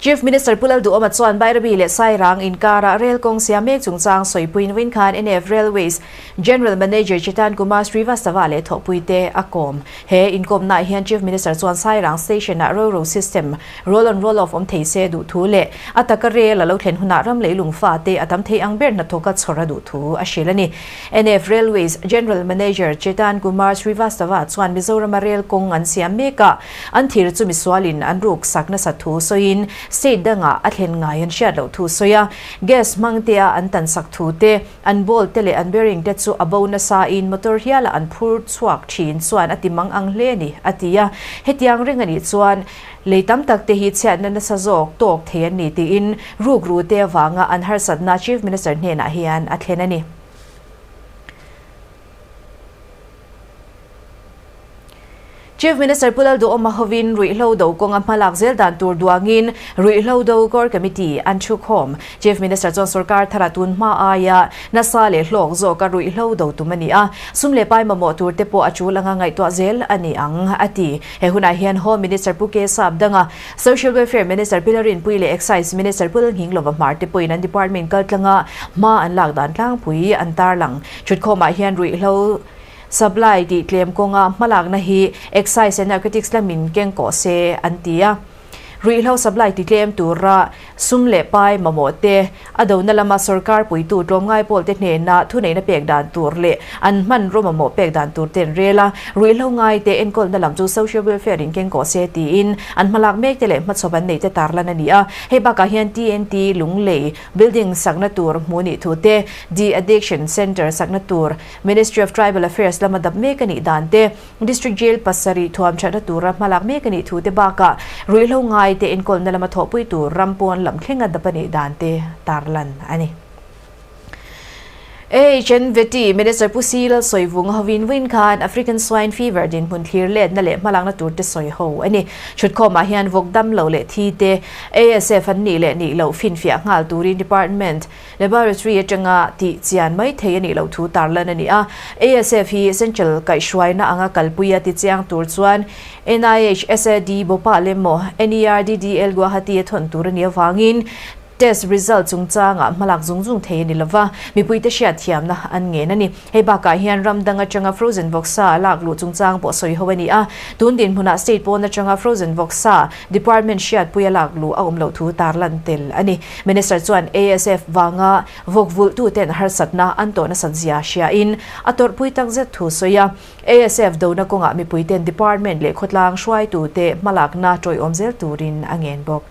Chief Minister Pu Lalduhawma chuan Bairabi leh Sairang inkara rel kawng siam mek chungchang sawipuiin vawiin khan NF Railways General Manager Chetan Kumar Srivastava leh thawhpuite a kawm. He inkawmnaah hian Chief Minister chuan Sairang Station-ah Ro-Ro System, Roll on Roll Off awm thei se duh thu leh a taka rel a lo thlen hunah ram leilung fate a tam thei ang ber hnathawka chhawr a duh thu a hrilh a ni. NF Railways General Manager Chetan Kumar Srivastava chuan Mizorama rel kawng an siam mek a, An thir chu misualin an ruk sak nasat thu sawiin state dangah a thlen ngai an hriat loh thu sawi a. Gas hmang tea an tan sak thu te, an bolt te leh an bearing te chu a bo nasain motor hialah an phur chhuak thin chuan a ti mang ang hle a ni, a ti a. Hetiang reng a nih chuan lei tam tak te hi chhiatna nasa zawk tawk thei an ni tiin rukru te avanga an harsatna Chief Minister hnenah hian a thlen a ni. Chief Minister Pu Lalduhawma hovin ruihhlo do kawnga hmalak zel dan tur duangin Ruihhlo Do Core Committee an thukhawm. Chief Minister chuan sorkar thara tun hma aia nasa leh hlawk zawka ruihhlo do tum a ni a, sum leh pai mamawh tur te pawh a tul anga ngaihtuah zel a ni ang, a ti. He hunah hian Home Minister Pu K Sapdanga, Social Welfare Minister Pi Larinpui leh Excise Minister Pu Lalnghinglova Hmar te pawhin an department kaltlanga hma an lak dan tlangpui an tarlang. Thutkhawmah hian ruihhlo Supply tih tlem kawnga hmalakna hi Excise and Narcotics lamin keng kawh se an ti a. Ruihhlo supply ti tlem tura sum leh pai mamawh te, a dona lama sorkar puitu tlawmngai pawl te hnena thuneihna pek dan tur leh an hmanraw mamawh pek dan tur te an rel a. Ruihhlo ngai te enkawlna lam chu Social Welfare in keng kawh se tiin an hmalak mek te leh hmachhawp an neih te tarlan a ni a. Hei bakah hian TNT Lunglei Building sakna tur hmuh nih thu te, De-addiction Centre sakna tur Ministry of Tribal Affairs lama dap mek a nih dan te, District Jail pasarih thuam thatna tura hmalak mek a nih thu te bakah ruihhlo ngai te enkawlna lama thawhpui tur ram pawn lam thlenga dap a nih dan te tarlan a ni. AHNVT Minister Pu Si Lalsawivunga hovin vawiin khan African Swine Fever dinhmun thlir letna leh hmalakna tur te sawi ho a ni. Chhutkhawmah hian vawk dam lo leh thi te ASF an nih leh nih loh finfiah nghal turin Department Laboratory atanga tih chian mai thei a nih loh thu tarlan a ni a. ASF hi Central kaihhruaina anga kalpui a tichiang tur chuan NIHSAD Bhopal emaw NERDDL Guwahati a thawn tur a nih avangin test result chungchangah hmalak zung zung thei a ni lova, mipuite hriatthiamna an ngen a ni. Hei bakah hian ram dang atanga frozen vawksa lak luh chungchang pawh sawi ho a ni a, tun dinhmunah state pawn atanga frozen vawksa department hriatpuia lak luh a awm loh thu tarlan tel a ni. Minister chuan ASF vanga vawk vulhtuten harsatna an tawh nasat zia hriain a tawrhpui takzet thu sawi a. ASF dona kawngah mipuiten department leh khawtlang hruaitute hmalakna tawiawm zel turin a ngen bawk.